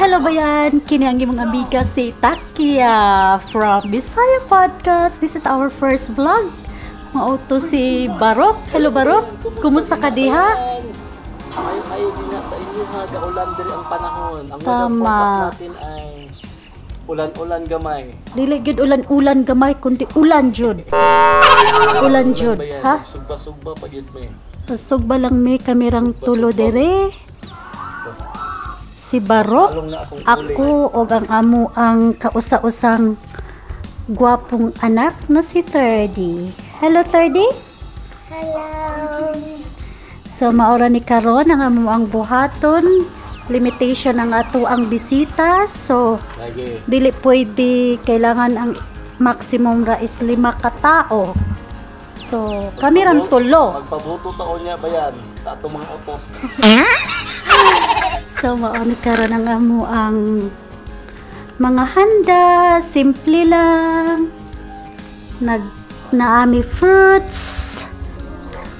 Hello bayan! Kini ang imong amiga si Takia from Bisaya Podcast. This is our first vlog. Mao to si Barok. Hello Barok. Kumusta ka diha? Ay, din na sa inyo ha, gaulan diri ang panahon. Ang weather Tama. forecast natin ay ulan-ulan gamay. Dili gyud ulan-ulan gamay kundi ulan jud. Ulan jud, ba yan? ha? Sugba-sugba pag yun may. Sugba lang may kamirang tulo dire. Si Barok, Along na akong uli. ako og ang amo ang kausa-usang gwapong anak na si 30. Hello 30. Hello. So maora ni karon ang amo ang buhaton, limitation ang ato ang bisita. So Lagi. dili pwede, kailangan ang maximum ra is 5 ka tao. So kami ran tulo. Magpabuto taon niya ba yan? Sa atong mga utot. So mao ni karon ang amo ang mga handa, simple lang. Nag naami fruits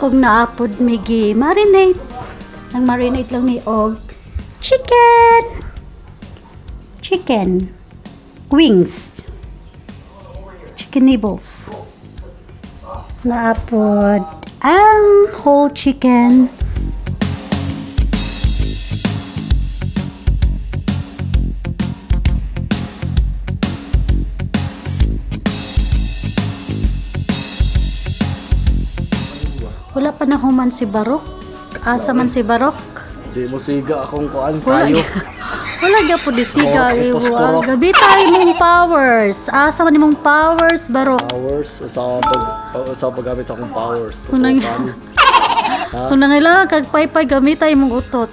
og naapod mi gi marinate. Nang marinate lang mi og chicken. Chicken wings. Chicken nibbles. Naapod ang whole chicken. Wala pa na human si Barok. Asa man si Barok? Di mo siga akong kuan Wala. kayo. Wala gyapon di siga Oh, iwa. posporo. Gabi tayo mong powers. Asa man imong powers, Barok? Powers sa paggamit sa akong powers. Kung nang- Tutukan. Kung nangailangan kag paypay, gamit tayo mong utot.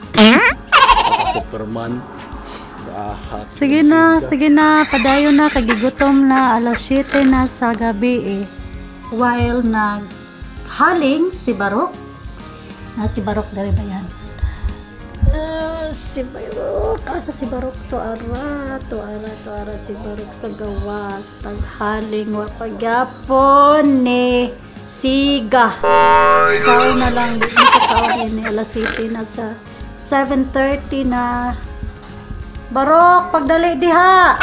Superman. Ahak. Sige na, sige na, padayon na, kagigutom na, alas 7 na sa gabi eh. While naghaling si Barok, na si Barok dali ba yan? Si Barok, asa si Barok to ara, to ara, to ara si Barok sa gawas, taghaling wa pagyapon ni siga. Sao na lang, di ko kaon ini, alas 7 na sa 7:30 na. Barok, pagdali diha.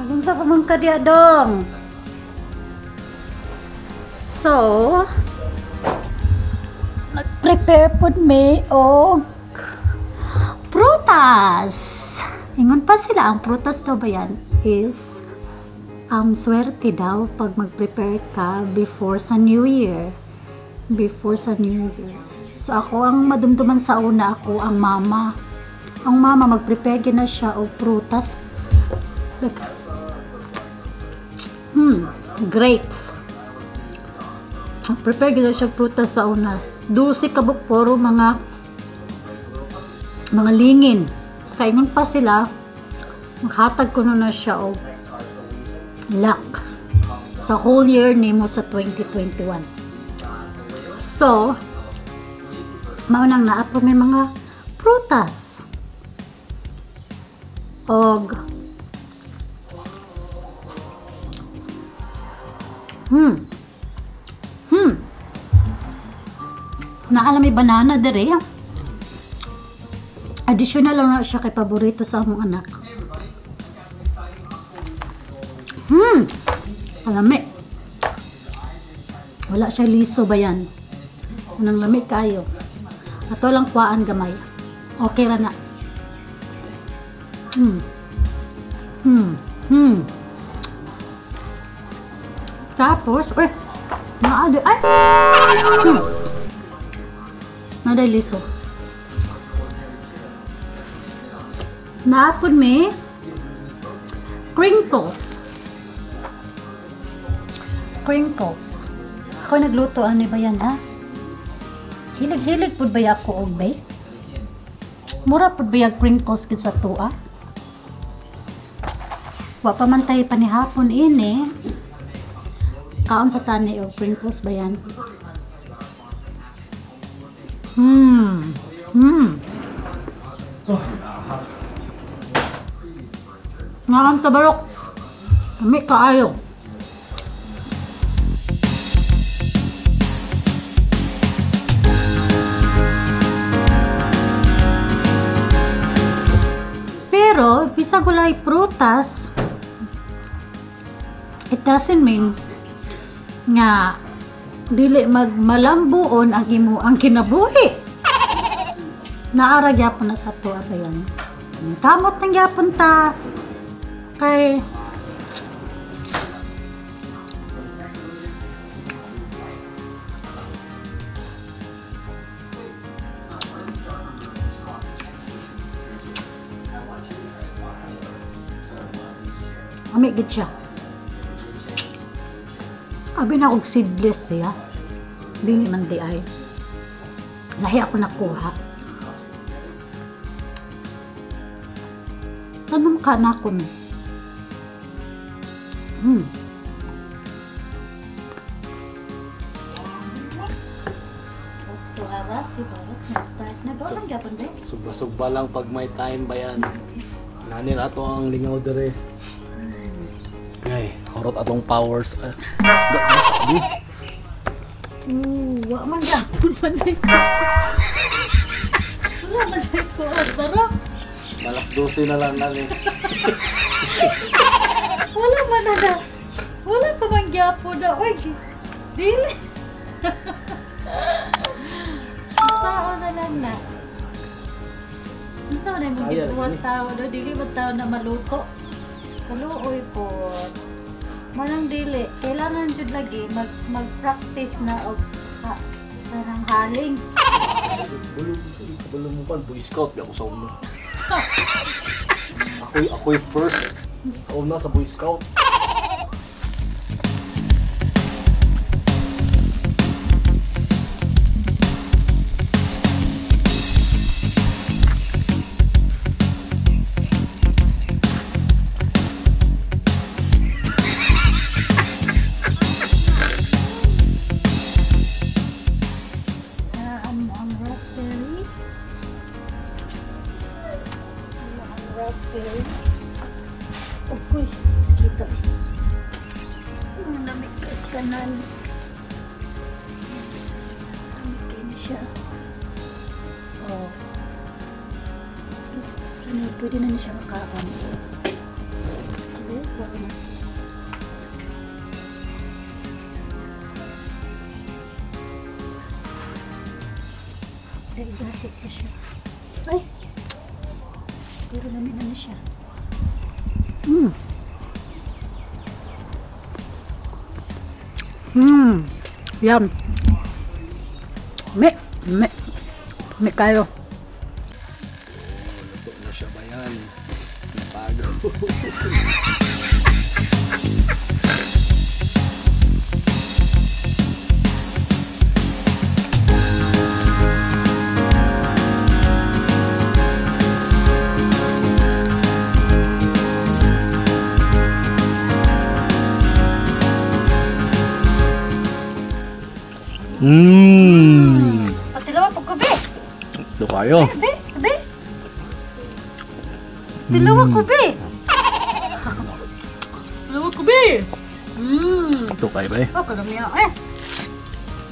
Magunsa pa man ka diha dong. So, nag-prepare pod mi og prutas. Ingon pa sila, ang prutas daw ba yan is swerte daw pag mag-prepare ka before sa New Year. Before sa New Year. So ako ang madumduman sa una, ako ang mama. Ang mama mag-prepare gyud na siya og prutas. Like, grapes. Prepare gyud na siya og prutas sa una. 12 ka buok puro mga lingin. Kaingon pa sila, maghatag kuno na siya og luck sa whole year nimo sa 2021. So, mao nang naa po may mga prutas. Og Naala may banana dere. Additional lang na siya kay paborito sa among anak. Alami. Wala siya liso ba yan? Unang lami kayo. Ato lang kuhaan gamay. Okay ra na. Tapos, uy, naadi, ay! Naday liso. Naapon may crinkles. Crinkles. Ako nagluto, ano ba yan, ha? Hilig-hilig pud ba ako og bake? Mura pud ba yung crinkles gid sa tuwa? Wa pa man tayo panihapon ini. Kaon sa tani og crinkles ba yan? Ngaon ta Barok. Lami kaayo. Pero bisag walay prutas, it doesn't mean nga dili magmalambuon ang imo ang kinabuhi. Naara gyapon na sa tuwa ba yan. Kamot nang gyapon ta kay ami gid siya. Abi na og seedless siya. Dili man di ay. Lahi ako nakuha. Tanong ka na ako ni. Tuara si Barot na-start na. Go lang gyapon de. Sugba-sugba lang pag may time ba yan. Nani na ato ang lingaw dere. Ay, horot atong powers. Wa man gyapon man ay. Wala man ay ko tara. Malas 12 na lang nani. Wala man na. Wala pa man gyapon na. Oy, dili. Saan na lang na. Unsa man imong gibuhat tao do, dili man tao na maluto. Kaluoy po. Manang dili, kailangan jud lagi mag-practice na og kanang haling. Bulong mo pa, Boy Scout ako sa una. Ako'y first. Sa una sa Boy Scout. Raspberry. Uy, sakita. Lamig kastanan. Lamig kayo na siya. Oh. Kani, pwede na siya makaon. Okay, kuha na. Ay, dahit pa siya. Ay! Pero lamig na siya. Yum. Me kayo. Luto na siya ba yan? Nabago. Patilawa po ko, be. Ito kayo. Be, be. Tilawa ko, be. Tilawa ko, be. Ito kayo, be. Oh, kalamiya, eh.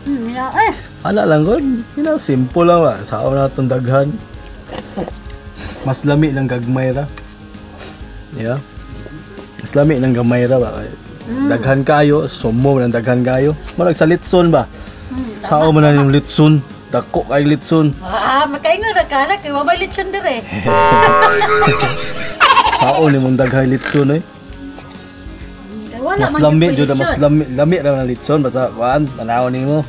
Miya, eh. Ala lang ko. Yun, simple lang ba. Sao na itong daghan. Mas lami lang gagmay ra. Yeah. Mas lami lang gamay ra ba. Daghan kayo. Sumo lang daghan kayo. Marag sa litson ba. Sao man na yung litson. Dako kay litson. Ah, makaingon na ka na. Kaya may litson dire. Sao ni mong daghay litson eh. Wala Mas lami jud, mas lami, lami ra na litson basta kuan tanaw nimo.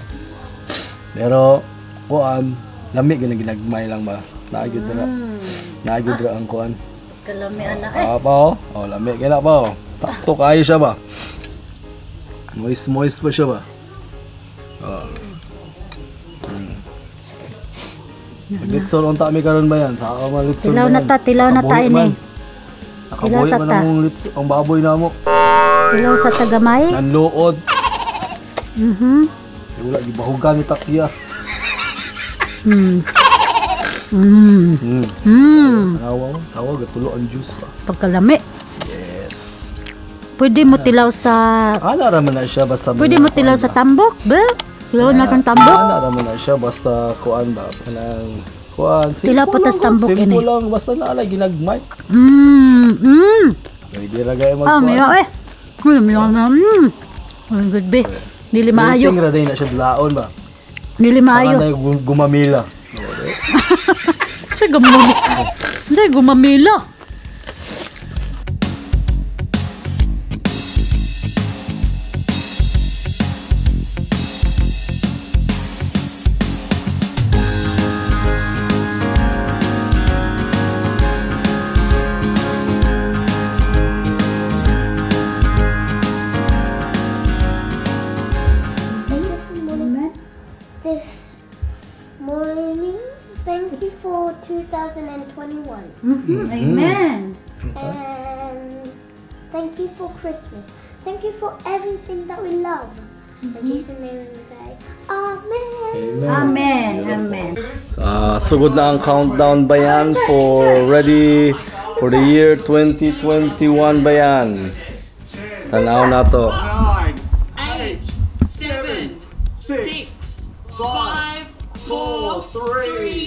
Pero kuan lami gyud ginagmay lang ba. Naa gyud ra. Naa gyud ra ang kuan. Kalami ana eh. Ah pa oh. Oh, lami kay na pa oh. Takto kayo siya ba. Moist moist pa siya ba. Oh. Litson unta mi karon ba yan? Sao man litson. Tilaw na ta, tilaw na ta ini. Nakabuhi man ang litson, ang baboy na mo. Tilaw sa tagamay. Nanluod. Wala gibahugan ni takya. Tawa, tawa gatulo ang juice pa. Pagkalami. Yes. Pwede mo tilaw sa Ala ra man na siya basta. Pwede mo tilaw sa tambok, be? Tilaw na kang tambok. Ala ra man na siya basta kuan ba kanang Kuan, simple Pila pa lang, tas tambok simple ini. Lang, basta na alay ginagmay. Pwede ra gay mag. Ah, miyo eh. Miyo, miyo. Ang good be. Dili maayo. Rating ra day na siya dulaon ba. Dili maayo. Saka na gumamila. Hindi gumamila. Hindi gumamila. Thank you for morning. This morning, thank you for 2021. Amen. And thank you for Christmas. Thank you for everything that we love. In Jesus' name we pray. Amen. Amen. Amen. Ah, sugod na ang countdown bayan for ready for the year 2021 bayan. Tanaw na to. 9, 8, 7, 6, 5, 4, 3,